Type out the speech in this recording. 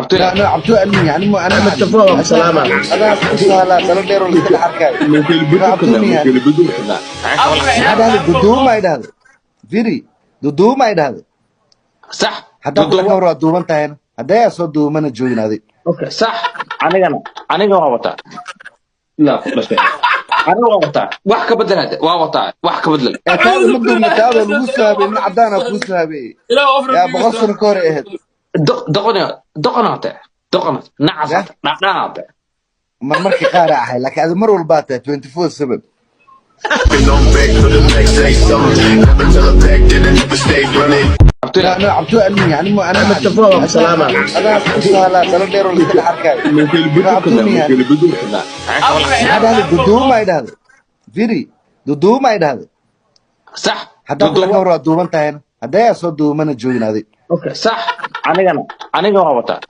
No, cabto almi yani mo ana. Axmed Tafo waa ku salaama. Adaa ku saala dalo dheer oo la iska dhex arkaayo. Maxaa dhahday? Duduuma ay dhahday. Firi, duduuma ay dhahday. Sax. Haddaa ku dhaka war waa duuban tahayna, hadday aa soo duumana joogin adi. Okay. Sax, anigana aniga waa wataa ilaa ku dhashay. Aniga waa wataa, wax ka bedel hadda waa wataa, wax ka bedel. Ee taada ma duubna, taada lagu soo habeeyey, nin cadaan aa kuu soo habeeyey. Yaa 100 sano ka hor ay ahayd. Doqon doqonaate, doqonaate, nacas dhadhanaate. Marmarka qaar aa ahay, laakiin adi mar walbaa tahay 24/7. No back for the next day something. Never tell a back that a nigga stay running. No, cabto almi yani mo ana. Axmed Tafo waa ku salaama. Adaa ku saala dalo dheer oo la iska dhex arkaayo. Maxaa dhahday? Duduuma ay dhahday. Firi, duduuma ay dhahday. Sax. Haddaa ku dhaka war waa duuban tahayna, hadday aa soo duumana joogin adi. Okay. Sax, anigana aniga waa wataa.